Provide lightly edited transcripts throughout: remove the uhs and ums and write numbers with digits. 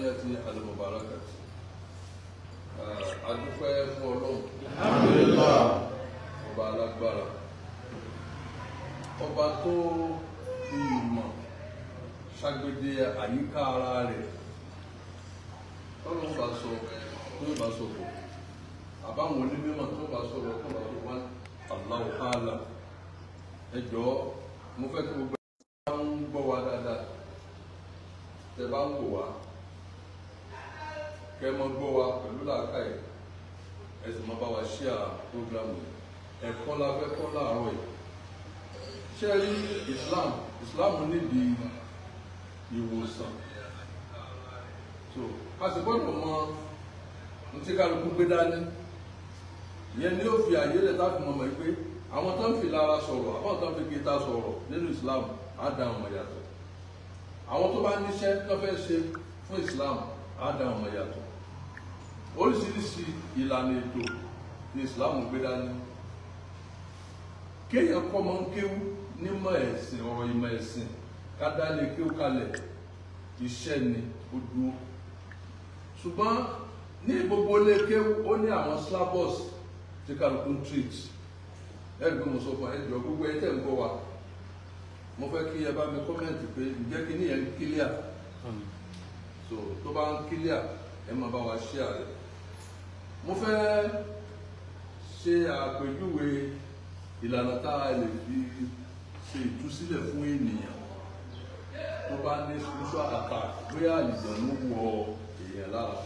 al-Islamiyyati al-Mubarakati. A dúpẹ́ fún Ọlọ́run. Alhamdulillah. Ọba alágbára. Ọba tó fi ìmọ̀ ṣàgbéde àyíká ara rẹ̀. Tọ́lọ́run bá sọ, tó bá sọ̀rọ̀. Àbáwọn onímọ̀ tó bá sọ̀rọ̀ tó bá sọ̀rọ̀ wọn Allahu a'lam. Ẹ jọ̀ọ́, mo fẹ́ kí gbogbo ẹ ń gbọ́ wa dáadáa. Tẹ bá ń wò wá, kẹ́ mọ́ gbọ́ wa pẹ̀lú làákàyè, ẹ sì mọ́ bá wa ṣíà prógrámù yìí. Ẹ̀kọ́ la fẹ́ kọ́ láàárọ̀ yìí. Ṣé ẹ rí Islam? Islam nídìí ìwòsàn. So, a sì gbọ́dọ̀ mọ ní tí kálukú gbé dání. Ìyẹn ni ó fi àyè lẹ̀ láti mọ̀ mọ̀ pé àwọn tó ń fi lára sọ̀rọ̀, àwọn tó ń fi kíta sọ̀rọ̀ nínú Islam á dá wọn yàtọ̀. Àwọn tó bá níṣẹ́ tó fẹ́ ṣe fún Islam á dá wọn yàtọ̀. Oríṣiríṣi ìlànà ètò ni Islam gbé dání. Kéèyàn kọ́ mọ́ ń kéwú nímọ̀ ẹ̀sìn, ọ̀rọ̀ ìmọ̀ ẹ̀sìn, ká dá lé kéwú kalẹ̀, iṣẹ́ ni ó dúró. Ṣùgbọ́n ní gbogbo ilé kéwú ó ní àwọn syllabus tí kálukú ń treat. Ẹ gbé mo sọ fún ẹ jọ gbogbo ẹ tẹ̀ ń gbọ́ wa. Mo fẹ́ kí ẹ bá mi kọ́mẹ̀ntì pé ǹjẹ́ kí ní yẹn ń kílíà. So tó bá ń kílíà ẹ máa bá wa share rẹ̀. Mo fẹ́ ṣe àpèjúwe ìlànà tá a lè fi ṣe ìtúsílẹ̀ fún ènìyàn tó bá ní spiritual attack, bóyá àlìjànú wọ èèyàn lára.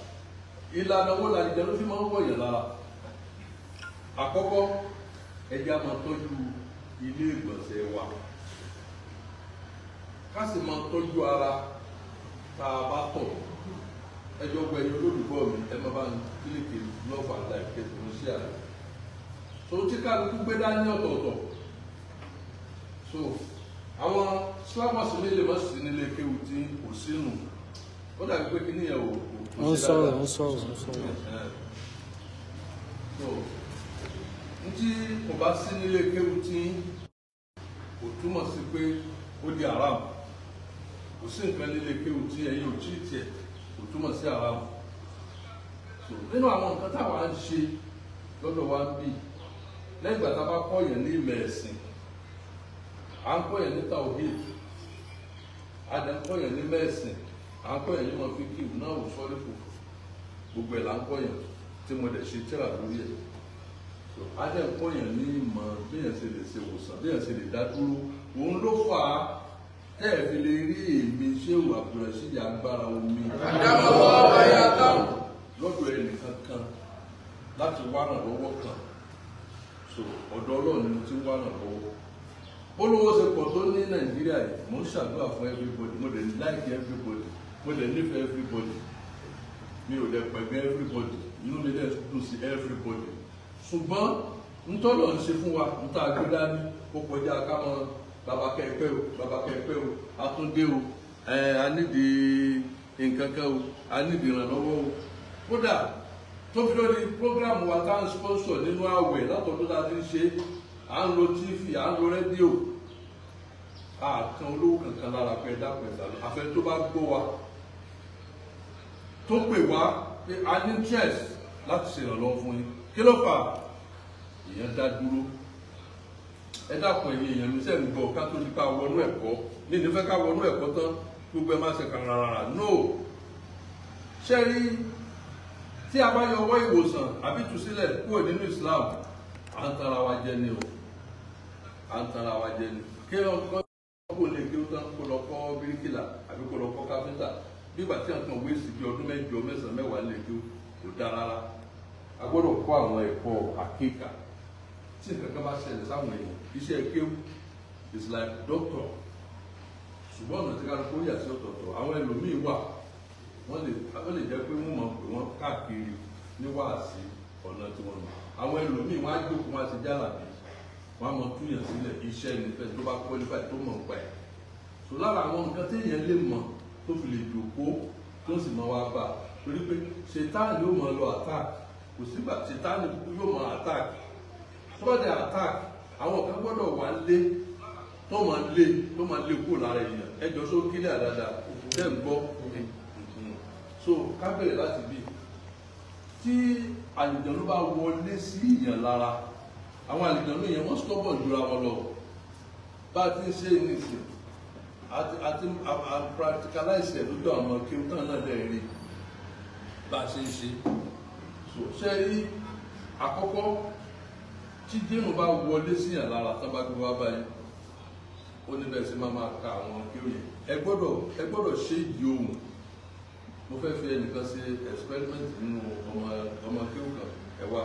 Ìlànà wo làlìjànú fi máa ń wọ èèyàn lára? Àkọ́kọ́, ẹ jẹ́ á máa tọ́jú ilé ìgbọ̀nsẹ̀ wa, ká sì máa tọ́jú ara tá a bá tọ̀. Ẹ jọ̀ọ́ gbọ́ ẹ̀yin olólùgbọ́ mi, ẹ má bá ń kílíkì love and like kẹsì ló ṣe àrẹ. So tí kálukú gbé dání ọ̀tọ̀ọ̀tọ̀. So àwọn syllabus mi lè má sí nílé kéwù tí kò sínú. Ó dàbí pé kíní yẹn ò Ó ń sọ̀rọ̀, ó ń sọ̀rọ̀, ó ń sọ̀rọ̀. So ntí kò bá sí nílé kéwù tí kò túmọ̀ sí pé ó di haram. Kò sí nǹkan nílé kéwù tí ẹ̀yin ò tí ì tiẹ̀ kò túmọ̀ sí haram. So nínú àwọn nǹkan táwa ń ṣe lọ́dọ̀ wa ń bì, lẹ́yìn ìgbà tá a bá kọ́ yẹn ní ìmọ̀ ẹ̀sìn, à ń kọ́ yẹn ní tawhid, a dẹ̀ ń kọ́ yẹn ní mẹ́ẹ̀sìn, à ń kọ́ yẹn ní mọ̀fíkì náà ò sọ́rífò, gbogbo ẹ̀ là ń kọ́ yẹn tí mo dẹ̀ ṣe tírà lórí ẹ̀. So a dẹ̀ ń kọ́ yẹn ní ìmọ̀ bí yẹn ṣe lè ṣe ìwòsàn, bí yẹn ṣe lè dá dúró. Òun ló fà á tẹ́ ẹ̀ fi lè rí èmi Ṣéhù Abdulrasheed agbára omi lọ́dọ̀ ẹnìkan kan láti wá ràn lọ́wọ́ kan. So ọ̀dọ̀ Ọlọ́run ni mo ti ń wá ràn lọ́wọ́. Bólówó ṣe pọ̀ tó ní Nàìjíríà yìí, mò ń ṣàdúrà fún everybody, mo dẹ̀ like everybody, mo dẹ̀ nífẹ̀ẹ́ everybody, mi ò dẹ̀ pẹ̀gẹ́ everybody, inú mi dẹ̀ dùn sí everybody. Ṣùgbọ́n ntọ́lọ̀ ń ṣe fún wa, ntá gbé dání, ó kọjá ká mọ bàbá kẹ́ẹ̀pẹ́ o, bàbá kẹ́ẹ̀pẹ́ o, àtúndé o, a nídìí nǹkan kan o, a nídìí ìrànlọ́wọ́ o. Kódà tó fi lórí program wa tá ń sponsor nínú àwẹ̀ látọ̀dún tá a ti ń ṣe, à ń lo TV, à ń lo rédíò, àkàn olówó kankan lára pé dápẹ́ ìsàlẹ̀. Àfẹ́ tó bá gbọ́ wa, tó pè wá pé a ní interest láti ṣèrànlọ́wọ́ fún yín. Kí ló fà á? Èèyàn dá dúró. Ẹ dákun ẹ̀yin èèyàn mi sẹ́ ń gbọ́ ká tó di ká wọnú ẹ̀kọ́. Mi ní fẹ́ ká wọnú ẹ̀kọ́ tán gbogbo ẹ má ṣe kàn rárá. No. Ṣé rí tí a bá yọ ọwọ́ ìwòsàn àbí ìtúsílẹ̀ kúrò nínú Islam, à ń tara wa jẹ ni o. À ń tara wa jẹ ni. Kí ló ń kọ́ kó lè kí ó tán kó lọ kọ́ bíríkìlà àbí kó lọ kọ́ káfíńtà. Bí ìgbà tí nǹkan wéèsì bí ọdún mẹ́jọ mẹ́sàn-án mẹ́wàá lè kí ó kò dáa rárá. A gbọ́dọ̀ kọ́ àwọn ẹ̀kọ́ àkíkà. Tí nǹkan kan bá ṣẹlẹ̀ sáwọn èèyàn, iṣẹ́ kéwú is like doctor. Ṣùgbọ́n ọ̀nà tí kálukú yà sí ọ̀tọ̀ọ̀tọ̀, àwọn ẹlòmíín wà, wọ́n lè jẹ́ pé wọ́n mọ̀ pé wọ́n káàkiri ní wáàsí ọ̀nà tí wọ́n lò. Àwọn ẹlòmíín wọ́n á jókòó wọn á ti jálàbí, wọ́n á mọ túyàn sílẹ̀ iṣẹ́ nífẹ̀ẹ́ tó bá qualify tó mọ̀ nípa ẹ̀. So lára àwọn nǹkan téèyàn lè mọ̀ tó fi lè jókòó tó sì mọ wá bá a, torí pé ṣètáàní yóò mọ lọ attack, kò sígbà ṣètáàní yóò mọ attack. Tó bá dé attack, àwọn kan gbọ́dọ̀ wà lé tó máa lé kúrò lára èèyàn. Ẹ jọ só kílẹ̀ dáadáa, tẹ́ ń gbọ́. So ká bẹ̀rẹ̀ láti bí tí àlìjànú bá wọlé sí ìyàn lára, àwọn àlìjànú yẹn wọ́n stubborn jura wọn lọ. Bá a ti ń ṣe nìsín àti practicalize ẹ̀ lójú àwọn kí n tán náà dẹ̀ rí bá a ṣe ń ṣe. So ṣe rí àkọ́kọ́ tí jínù bá wọlé sí ìyàn lára tán bá gbé wá báyìí, ó ní bẹ́ẹ̀ sí máa ka àwọn kí ó yẹ. Ẹ gbọ́dọ̀ ṣe ìdí ohun. Mo fẹ́ fi ẹnìkan ṣe experiment nínú ọmọ kéwù kan. Ẹ wá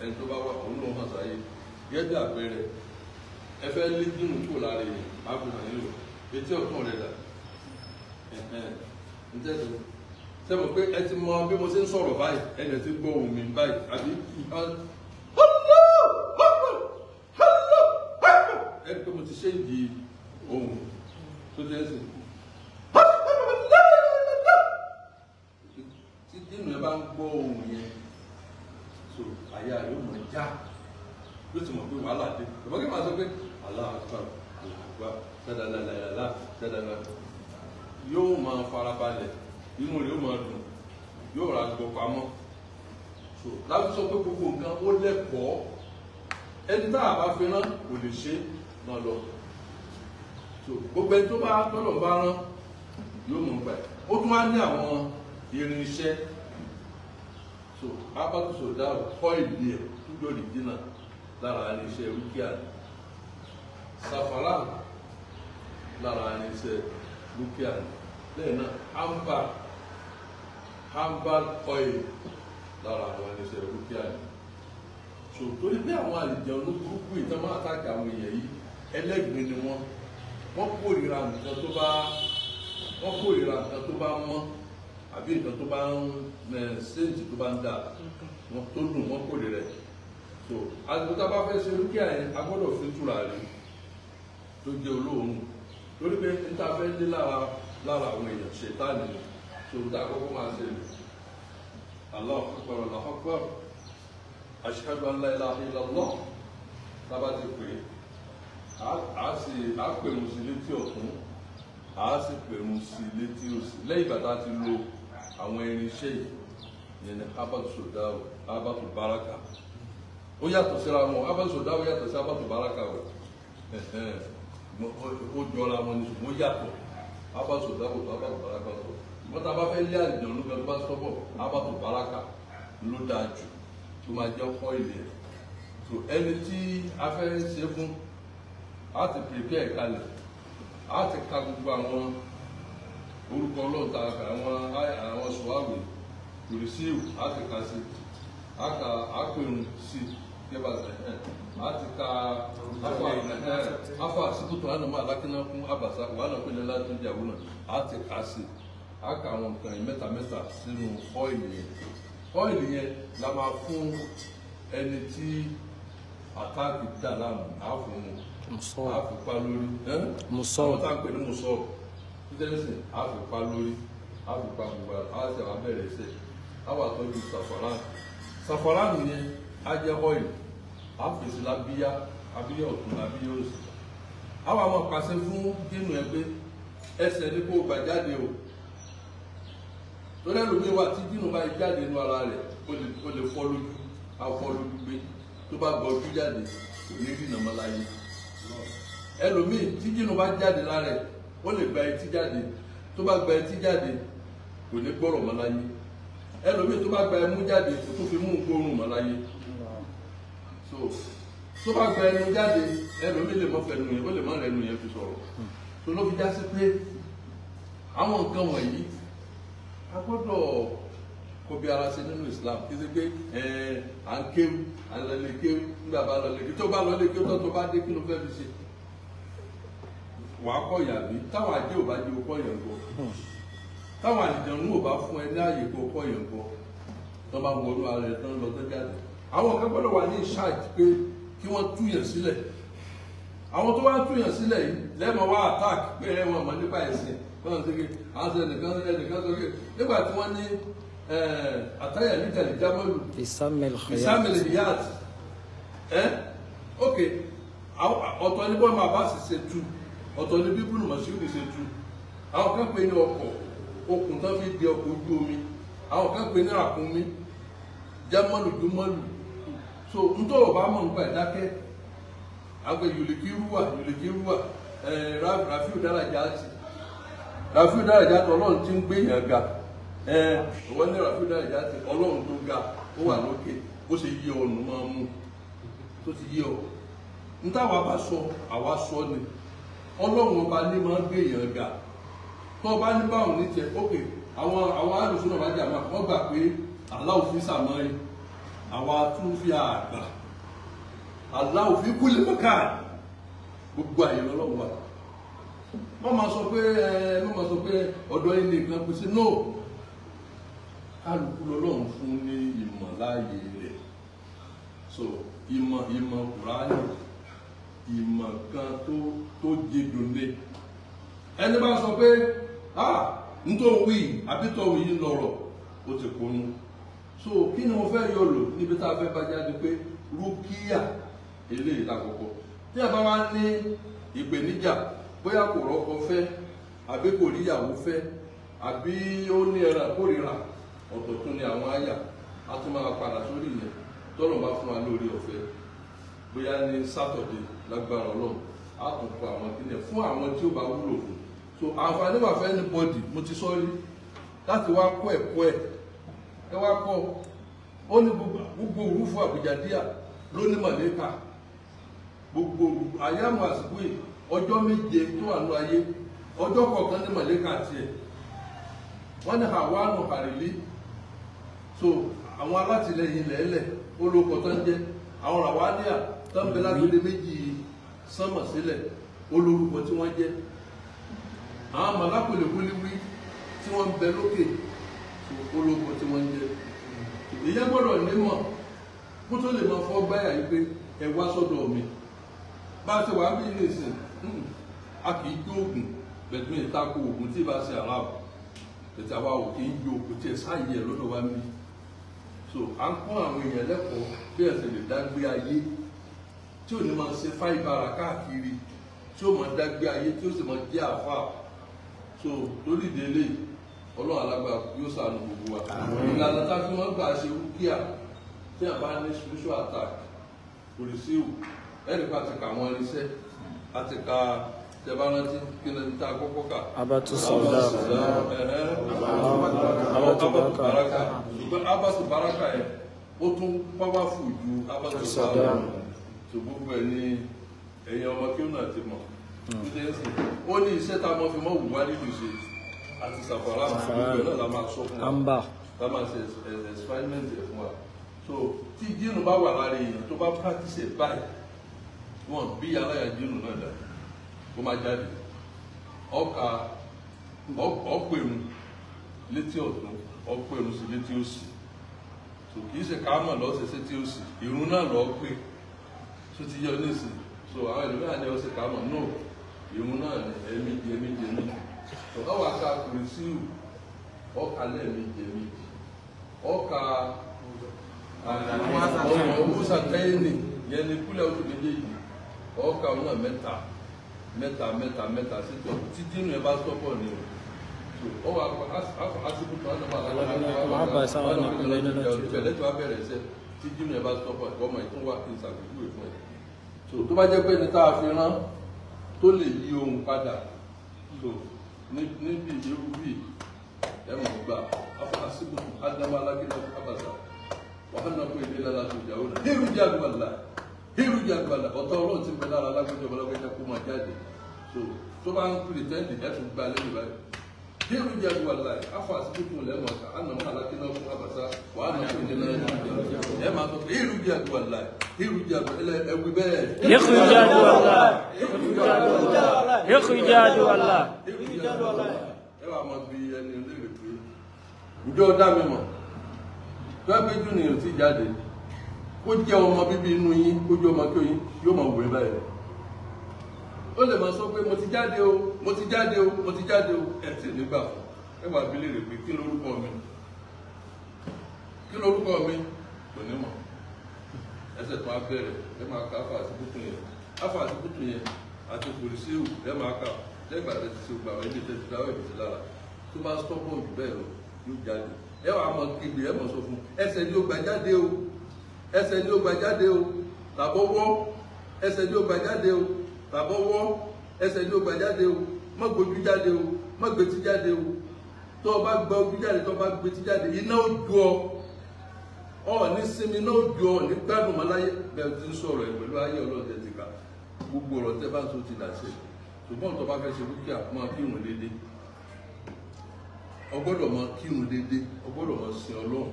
ẹni tó bá wà òun ló hàn sáyé gẹ́gẹ́ bí àpẹẹrẹ. Ẹ fẹ́ lé jínù kúrò lára èèyàn, má fi hàn yín o. Etí ọ̀tún rẹ̀ dà ǹjẹ́ ṣe mọ̀ pé ẹ ti mọ bí mo ṣe ń sọ̀rọ̀ báyìí, ẹ lè ti gbọ́ ohùn mi báyìí àbí ẹ rí pé mo ti ṣe ìdí ohùn tó jẹ́ sí. Tí jínù ẹ bá ń gbọ́ ohùn yẹn, so àyà rẹ̀ ó mọ̀ já, yóò ti mọ̀ pé wàhálà dé. Ìbọn kí n máa sọ pé Allahu Akbar, Allahu Akbar, sádàlálàlá sádàlá, yóò máa farabalẹ̀, inú rẹ̀ yóò máa dùn, yóò ra gbọ́ pamọ́. So láti sọ pé gbogbo nǹkan ó lẹ́kọ̀ọ́, ẹni tá a bá fi rán kò lè ṣe máa lọ. So gbogbo ẹni tó bá tọ́lọ̀ bá rán yóò mọ̀ gbà. Ó tún wá ní àwọn irinṣẹ́. So abatusoda kọ́ ìdí ẹ̀ tó jọ ìdínà lára irinṣẹ́ rúkìá ni. Sàfàrà lára irinṣẹ́ rúkìá ni. Lẹ́yìn náà amber oil lára àwọn irinṣẹ́ rúkìá ni. So torí pé àwọn àlìjẹun burúkú ìtàn máa tàkì àwọn èèyàn yìí, ẹlẹ́gbin ni wọ́n. Wọ́n kórìíra nǹkan tó bá wọ́n kórìíra nǹkan tó bá mọ́ àbí nǹkan tó bá ń ṣéǹtì tó bá ń dà wọ́n tó dùn, wọ́n kórìíra ẹ̀. So àgùntàn tá a bá fẹ́ ṣe rúkìá yẹn, a gbọ́dọ̀ fi tùràrí tó jẹ́ olóòórùn, lórí pé níta fẹ́ lé lára àwọn èèyàn ṣètánì ni. So níta àkọ́kọ́ máa ṣe Allahu Akbar, Allahu Akbar, ashhadu an la ilaha illallah. Tá a bá ti pè é, a sì á pèrún sí létí ọ̀tún, a sì pèrún sí létí òsì. Lẹ́yìn ìgbà tá a ti lo àwọn irinṣẹ́ yìí, yẹn ni habatu soda, habatu baraka. Ó yàtọ̀ síra wọn. Habatu soda ó yàtọ̀ sí habatu baraka o. Ó jọra wọn ni ṣùgbọ́n ó yàtọ̀. Habatu soda kò tó habatu baraka tó. Wọ́n tá a bá fẹ́ lé àlìjọ̀nú gan tó bá sọ́bọ̀, habatu baraka ló dáa jù tó máa jẹ́ ọ́ìlì ẹ̀. So ẹni tí a fẹ́ ṣe fún, a ti prepare kalẹ̀, a ti ka gbogbo àwọn orúkọ ọlọ́ta, àwọn sùwàwì kùrìsíù, a ti ka sí, a ka àpèrún sí kébà sẹ, a ti ka afa àsìkòtò ànàmọ́ alákínà fún abàṣà wàhálà pẹ̀lẹ́ láti jẹ àwọn náà, a ti ka sí, a ka àwọn nǹkan yìí mẹ́ta mẹ́ta sínú ọ́ìlì yẹn. Ọ́ìlì yẹn la máa fún ẹni tí àtáàkì dà láàmú, á fún un àfipá lórí. Àwọn tá à ń pè ní musọ títẹ́sìn àfipá lórí, àfipá gbogbo àti àwọn abẹ́rẹ́ iṣẹ́ àwọn àtọ́jú sàfàràn. Sàfàràn yẹn á jẹ́ ọ́ìlì, àfèsì lábíyá, abíyá ọ̀tún lábíyá òsì. Àwọn àwọn pàṣẹ fún jínú ẹ pé ẹsẹ̀ ní kó gbà jáde o. Torí ẹlòmíín wà tí jínú bá jáde nínú ara rẹ̀, ó lè fọ́ lójú, á fọ́ lójú gbé. Tó bá gbọ́ ojú jáde, kò ní rí ìnàmọ́ láyé. Ẹlòmíì tí jínú bá jáde lára ẹ̀, ó lè gba etí jáde. Tó bá gba etí jáde, kò ní gbọ́rọ̀ mọ́ láyé. Ẹlòmíì tó bá gba ẹmú jáde, kò tún fi mú gbóòórùn mọ́ láyé. So tó bá gba ẹnu jáde, ẹlòmíì lè mọ fẹnu yẹn, ó lè má rẹnu yẹn fi sọ̀rọ̀. So ló fi já sí pé àwọn nǹkan wọ̀nyí a gbọ́dọ̀ kó bí ara ṣe nínú Islam. Kí ṣe pé à ń kéwú, à ń lọlé kéwú, nígbà bá lọlé kéwú, tó bá lọlé kéwú tó bá dé kí ló fẹ́ fi ṣe? Wàá kọ́ ìyàbí táwọn àjẹ́ ò bá jẹ́ okọ́ yẹn gbọ́, táwọn àlìjànú ò bá fún ẹ ní ààyè kó kọ́ yẹn gbọ́, tó bá wọnú ara ẹ tán lọ tó jáde. Àwọn kan gbọ́dọ̀ wà ní ìṣáàjì pé kí wọ́n túyàn sílẹ̀. Àwọn tó wá túyàn sílẹ̀ yìí lẹ́ẹ̀mọ̀ wá attack pé ẹ wọn mọ̀ nípa ẹ̀sìn. Wọ́n sọ pé àwọn sọ ẹnìkan sọ pé nígbà tí wọ́n ní àtàyà níjàlè jámọ́lù ìsámẹ́lì yáàtì ẹ́ ok, ọ̀tọ̀ ní bọ́ọ̀mù Abbas ṣe tu, ọ̀tọ̀ ní bíbélù Mọ̀ṣúrù ṣe tu. Àwọn kan pè ní ọkọ̀, Okùn tán fi di ọkọ̀ ojú omi, àwọn kan pè ní ràkúnmí, jámọ́lù júmọ́lù. So ntọ́ ọba mọ̀ nípa ìdákẹ́ àgbẹ̀ yòlèkírúwà yòlèkírúwà Rafiu Darajati, Rafiu Darajati ọlọ́run tí ń gbé yàn ga. Wọ́n ní Rafiu Darajati ọlọ́run tó ga ó wà lókè, ó ṣe yí ọ̀nà máa mú tó ti yí ọ. Ntàwa bá sọ àwa sọ ni ọlọ́run ọba ní máa ń gbé yàn ga. Tó o bá ní báwọn ní tiẹ̀ ókè àwọn alùsùn náà bá jà máa wọ́n gbà pé aláwọ̀ fi sàmọ́ yìí àwa tún fi àgbà aláwọ̀ fi kúlẹ̀ mọ́kà gbogbo àyè lọ́lọ́run wa. Wọ́n máa sọ pé wọ́n máa sọ pé ọ̀dọ́ yìí nìkan pèsè no, kálukú lọ́lọ́run fún ní ìmọ̀ láàyè rẹ̀. So ìmọ̀ Kùránì ìmọ̀ kan tó jedùn ní. Ẹni bá sọ pé ah ntọ́ wí àbí tọ́ wí yìí lọ́rọ̀ ó ti kúnú. So kí ni mo fẹ́ yọ lò níbi tá a fẹ́ bá jáde pé rúkìá eléyìí lákọ̀ọ́kọ́. Tí a bá wá ní ìpèníjà bóyá kò rọ́kọ fẹ́ àbí kò ríyàwó fẹ́ àbí ó ní ẹran kórìíra, ọ̀tọ̀ tún ni àwọn àyà a tún máa padà sórí yẹn tọ́lọ̀ bá fún wa lórí ọ̀fẹ́ bóyá ní Sátọ̀dé lágbára Ọlọ́run á tún kọ àwọn kíni fún àwọn tí ó bá wúlò fún. So àǹfààní wà fẹ́ anybody, mo ti sọ rí, láti wá kọ́ ẹ̀kọ́ ẹ̀ ẹ wá kọ́ ó ní gbogbo òrùfù àbújádíà ló ní mọ̀lẹ́kà gbogbo àyàmù àsìkò yìí ọjọ́ méje tó wà ní ayé ọjọ́ kọ̀ọ̀kan ní mọ̀lẹ́kà tiẹ̀ wọ́n ní hawanu harili. So àwọn alátìlẹyìn lẹ́lẹ̀ olóko tó ń jẹ́ àwọn ràwádìá tó ń bẹ lágbèlè méjì sánmọ̀ sílẹ̀ olórúkọ tí wọ́n jẹ́ àwọn màlákòlè wíwí tí wọ́n ń bẹ lókè olóko tí wọ́n ń jẹ́. Ìyẹn gbọ́dọ̀ nímọ̀ kó tó lè máa fọ́ gbáyà yìí pé ẹ wá sọ́dọ̀ mi. Bá a ṣe wà bí ní ìsìn a kì í jó oògùn bẹ̀tùmí ìtakò oògùn tí ìbá ṣe aláwọ̀ tètè àwa ò kì í jó kò tiẹ̀ sáàyè ẹ̀ lọ́dọ̀ wa ń bí. So à ń kọ́ àwọn èèyàn lẹ́kọ̀ọ́ bí ẹ̀ sì lè dágbé ayé tí ò ní máa ṣe fáìbára káàkiri tí ó máa dágbé ayé tí ó sì máa jẹ́ àfáà. So lórí ìdílé Ọlọ́run alágbà yóò ṣàánú gbogbo wa. Ìlànà tá a fi máa ń gbà ṣe rúkìá tí a bá ní spiritual attack kò lè sí ìwò ẹnì kan àti ka àwọn irinṣẹ́ àti ka tẹ̀bárántí kí ni tá a kọ́kọ́ kà. Abatu Sauda, Abatu Baraka. Ṣùgbọ́n Abatu Baraka yẹn ó tún powerful ju Abatu Sauda. Tó gbogbo ẹ̀ ní ẹ̀yin ọmọ kí ó náà ti mọ̀. Ó ní iṣẹ́ tá a mọ̀ fi mọ́ wùwá nínú ìṣe àti sàfàrà gbogbo ẹ̀ náà la máa sọ fún wa, la máa ṣe experiment ẹ̀ fún wa. So tí jíìnù bá wà lára èèyàn tó bá practice ẹ̀ báyìí wọn bí aláya jíìnù náà dà kó máa jáde ọkà ọ̀pẹ̀rún létí ọ̀tún ọ̀pẹ̀rún sí létí òsì. So kì í ṣe káàmọ̀ lọ́sẹ̀ sétí òsì, ìrun náà lọ́ọ́ pé tó ti yọ nísìn. So àwọn ẹlòmíràn ní ọ̀sẹ̀ káàmọ̀ náà ìrun náà ní ẹ̀ẹ̀mejì ẹ̀ẹ̀mejì ẹ̀ẹ̀mejì. Ọwọ́ aka kùrìsíù ọkà lẹ́ẹ̀mejì ẹ̀ẹ̀mejì ọkà ọmọ sàtẹ́yìnì yẹn ní kúlẹ̀ oṣù méjèèjì ọkà ọ̀nà mẹ́ta mẹ́ta mẹ́ta mẹ́ta sítọ̀ títí inú ẹ bá sọ́pọ̀ ni o. Ọwọ́ àsìkò tó bẹ̀rẹ̀ tó wá bẹ̀rẹ̀ ẹsẹ̀ títí inú ẹ bá sọ́pọ̀ ọmọ ìtún wá kí n ṣàpèjúwe fún ẹ. Tó bá jẹ́ pé ní tá a fi rán tó lè yí ohun padà so níbi irú bíi ẹ mọ̀ gbà àsìkò ádámù alágídá abàṣà wàhálà kó ilé lára tó jà ó nà hírù jágbàlá hírù jágbàlá ọ̀tọ̀ ọlọ́run ti ń bẹ lára alágbèjọ ọlọ́gbẹ́jà kó máa jáde. So tó bá ń pìrìtẹ́ndì ẹ̀ tún gba lẹ́nu báyìí hírù jágbàlá afọ àsìkò tó lẹ́mọ̀ ká ànàmọ́ alágídá fún abàṣà wàhálà kó ilé lára tó jà ó ẹ máa sọ pé hírù jágbàlá hírù jágbàlá ẹ wí bẹ́ẹ̀. Hírù jágbàlá hírù jágbàlá. Ẹ wà máa bi ẹni léèrè pé ǹjọ́ dá mi mọ̀ tó ẹ pé jù nìyẹn tí jáde kó jẹ́ ọmọ bíbí inú yín kó jẹ́ ọmọ kí oyin yóò máa wù ẹ́ báyìí. Ó lè máa sọ pé mo ti jáde o mo ti jáde o mo ti jáde o ẹ tí ì nígbà fún ẹ wà bí léèrè pé kí lorúkọ mi kí lorúkọ mi kò ní mọ̀. Ẹsẹ̀ tó á bẹ̀rẹ̀ ẹ máa ka afa àti kútù yẹn afa àti kútù yẹn àti kùrìsíù ẹ máa kà lẹ́gbàá tẹ̀sí sí gbà wọ́n ibi tẹ̀sí dáwọ́ ìbísí lára. Tó bá stọ́pọ̀ jù bẹ́ẹ̀ lọ yóò jáde. Ẹ wàá mọ kígbe, ẹ mọ̀ sọ fún ẹsẹ̀ ni ó gbà jáde o, ẹsẹ̀ ni ó gbà jáde o, tàbọ̀wọ́, ẹsẹ̀ ni ó gbà jáde o, tàbọ̀wọ́, ẹsẹ̀ ni ó gbà jáde o, má gbójú jáde o, má gbétí jáde o. Tó o bá gba ojú jáde, tó o bá gbétí jáde, iná ó ju ọ, ọ ní sinmi, iná ó ju ọ, ní gbádùn mọ́ láyé. Bẹ́ẹ̀ ti ń sọ̀rọ̀ ẹ̀ pẹ̀lú ayé ọlọ́dẹ ti kà, gbogbo ọ̀rọ̀ tẹ́ bá ń sọ ti dà sí. Ṣùgbọ́n tó bá fẹ́ ṣe dúkìá, máa kírun dédé. O gbọ́dọ̀ máa kírun dédé, o gbọ́dọ̀ máa sin Ọlọ́run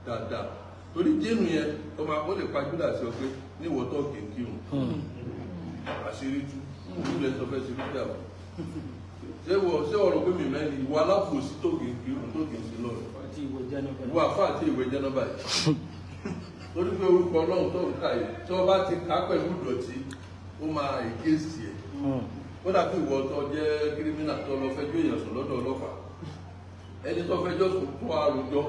dáadáa. Torí jẹ́nu yẹn, ó lè pa Júdà sí ọ pé níwọ̀ tó kì í kírun. Àṣírí tú, ìlú ẹ̀ sọ fẹ́ ṣe dúkìá o. Ṣé ọ̀rọ̀ pé mi mẹ́rin ìwọ aláfòsí tó kì í kírun tó kì í sin lọ́run? Ìwọ àfáà àti ìwé jẹ́ nọ́mbà yìí. Torí pé orúkọ Ọlọ́run tó ń kà yìí, tí wọ́n bá ti kà pẹ̀lú ìdọ̀tí, ó máa ègéèsì ẹ̀. Ó dàbí ìwọ tó jẹ́ kírímínà tó lọ fẹjọ́ èèyàn sùn lọ́dọ̀ ọlọ́pàá. Ẹni tó fẹjọ́ sùn tó àròjọ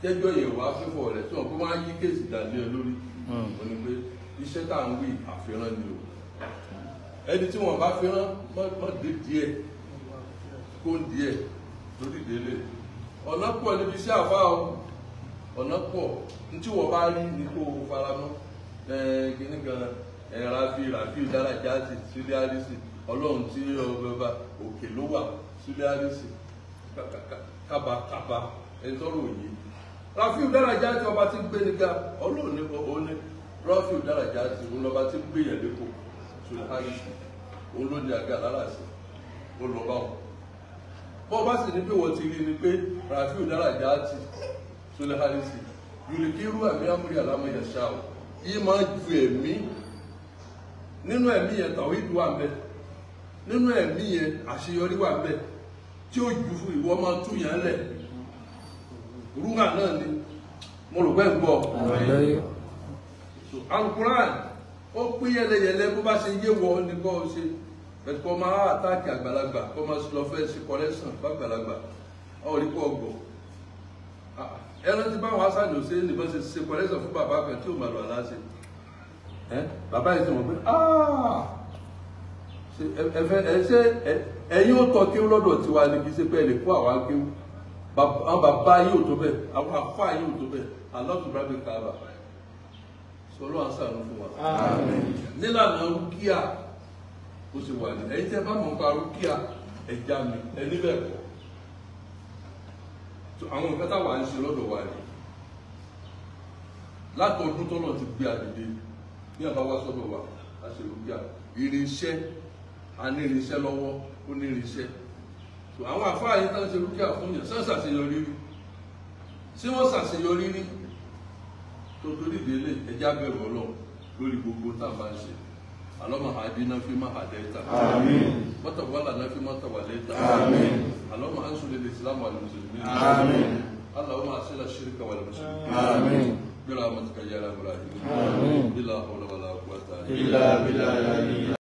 tẹ́jọ́ yẹn wá fífọ̀ rẹ̀ tí wọ́n kó máa yí kéèsì dàlẹ́ ẹ lórí. Ó ní pé iṣẹ́ tá à ń wí àfihàn ni o. Ẹni tí wọ́n bá fihàn mọ́ dé díẹ̀ kó ń díẹ̀ lórí ìdílé. Ọ̀nà pọ̀ níbi iṣẹ́ àfa o, ọ̀nà pọ̀. Ní tí wọ́n bá rí ni kó o faramọ́. Kíní kan Rafi dára jáde sílé àrísì, Ọlọ́run tí ọba òkè ló wà sílé àrísì kábàkábà ẹni tọrọ òye. Rafi dára jáde ọba tí gbé níga, Ọlọ́run ní òun ní Rafi dára jáde òun lọba tí gbé yẹn lẹ́kọ̀ọ́ sílé àrísì, òun ló ní àga láràsì, ó lọ bá wọn. Bọ́ bá sì ní pé wọ́n ti rí ni pé Rafi dára jáde sílé àrísì yòlìkírú àmì amúrí àlámọ̀ yẹn ṣá o, yìí máa ju ẹ̀mí. Nínú ẹ̀mí yẹn tàwídù wà ńbẹ̀, nínú ẹ̀mí yẹn àṣeyọrí wà ńbẹ̀, tí ó jù fún ìwọ máa tú yẹn lẹ̀. Rúgà náà ni mo rò pé ń gbọ́. Alukuran ó pín yẹlẹyẹlẹ bó bá ṣe yé wọ ni kò ṣe. Ẹ̀kọ́ máa àtàkì àgbàlagbà, kó máa lọ fẹ́ ṣe kọ́lẹ́sàn fàgbàlagbà, ọ̀ rí kó ọgbọ̀. Ẹran tí báwọn aṣáájú ṣe ní bá ṣe ṣe kọ́lẹ́sàn fún bàbá kan tí ò máa lọ aláṣẹ. Bàbá yìí sọ wọ́n pé ṣe ẹ̀yin ó tọ́ kéwú lọ́dọ̀ tiwa ni, kì í ṣe pé ẹ lè kó àwa kéwú. Àwọn bàbá yìí ò tó bẹ́ẹ̀, àwọn àfáà yìí ò tó bẹ́ẹ̀, alọ́tùbábí kàbà. Sọlọ́ àṣàánú fún wa. Nílànà rúkìá ó sì wà ní ẹ̀yin tẹ́ bá mọ̀ nípa rúkìá ẹja mi ẹni bẹ́ẹ̀ kọ́. Àwọn nǹkan táwa ń ṣe lọ́dọ̀ wa rèé. Látọdún tọ́lọ̀ ti gbé àdìde ní àbáwá sọ́dọ̀ wa, a ṣe rúkìá. Irinṣẹ́, a ní irinṣẹ́ lọ́wọ́, ó ní irinṣẹ́. Àwọn àfáà yìí tán ṣe rúkìá fún yàn, ṣé wọ́n ṣàṣeyọrí rí? Ṣé wọ́n ṣàṣeyọrí rí? Tó torí ìdílé ẹja bẹ̀rù Ọlọ́run lórí gbogbo tá a bá ń ṣe. Alọ́mọ àdínà fi má àdẹ́ta. Àmín. Mọ́tàwálà náà fi mọ́tàwálẹ́ta. Àmín. Alọ́mọ ansúlẹ̀ Islam wal muslimin. Àmín. Allahumma asila shirka wal muslimin. Àmín. برحمتك يا رب العالمين. آمين. لا حول ولا قوة إلا بالله.